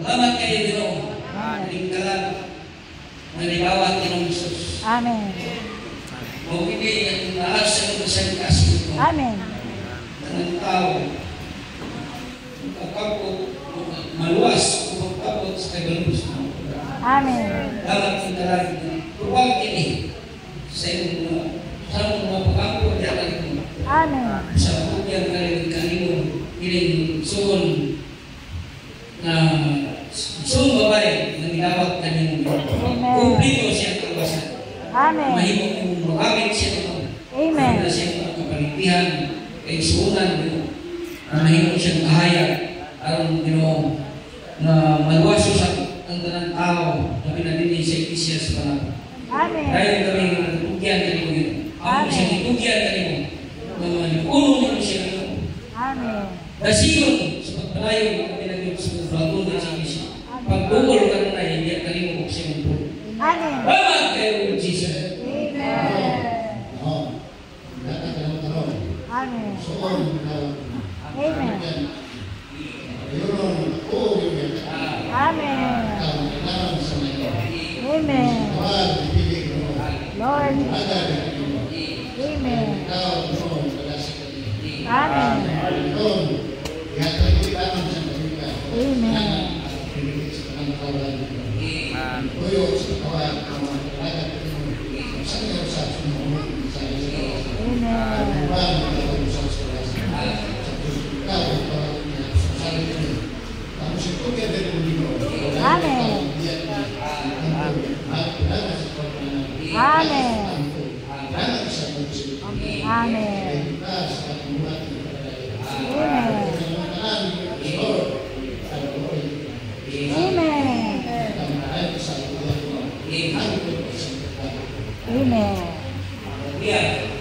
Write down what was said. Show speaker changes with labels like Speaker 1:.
Speaker 1: Salamat kayo, Ginoo. Ning kalag nga nidawat Ginoong Jesus.
Speaker 2: Amen.
Speaker 1: Mao kini ang lahat sa imong kasing-kasing mo.
Speaker 2: Amen.
Speaker 1: Tanang tao magkapot, maluwas o magkapot sa kagalos mo.
Speaker 2: Amen.
Speaker 1: Dapat ang kalag tubag kini sa imong mga pag-ampo diyan mo.
Speaker 2: Amen.
Speaker 1: Sa pugyan ka kanimo ining suon na suon babae nga nidawat kanimo.
Speaker 2: Amen.
Speaker 1: Kumplito siya ang kaluwasan.
Speaker 2: Amen.
Speaker 1: Mahimo imong magamit siya ito.
Speaker 2: Amen.
Speaker 1: Na siya ang kapaligtihan kay suunan, Ginoo. Ang mahimo siyang kahayag aron, Ginoo, na maluwas sa ang tanang tao na pinadini sa iglesia sa Panabo.
Speaker 2: Amen.
Speaker 1: Dahil kami nga natugyan kanimo, Ginoo. Amo
Speaker 2: Amen.
Speaker 1: siya gitugyan kanimo nga malipuno nimo siya, Ginoo.
Speaker 2: Amen.
Speaker 1: Dasigon sa pagpalayo kami naging sa pagbago sa iglesia. Pagduol kanunay hindi kanimo og siyang pulo.
Speaker 2: Amen.
Speaker 1: Salamat kayo, Lord Jesus.
Speaker 2: Amen.
Speaker 3: Oo. Dapat tanong karon.
Speaker 2: Amen.
Speaker 3: Suon na
Speaker 2: Amen.
Speaker 3: Ayun, oo, yun.
Speaker 2: Amen.
Speaker 3: Ang kailangan sa mayo.
Speaker 2: Amen.
Speaker 3: Tawag, ipili ko.
Speaker 2: Lord.
Speaker 3: Aga, ipili mo.
Speaker 2: Amen.
Speaker 3: Ikaw, no, wala sa kanila.
Speaker 2: Amen.
Speaker 3: Ron, ihatag lamang sa kanila.
Speaker 2: Amen.
Speaker 3: Pinili sa kanang kawalan. Tuyo sa tawag, ang mga kailangan ko. Sa iyo sa sumunod sa iyo.
Speaker 2: Amen.
Speaker 3: Ang sa sa ikaw, sa Tapos ito kaya
Speaker 2: Amen. Amen. Amen. Amen. Amen. Amen.
Speaker 1: Hallelujah.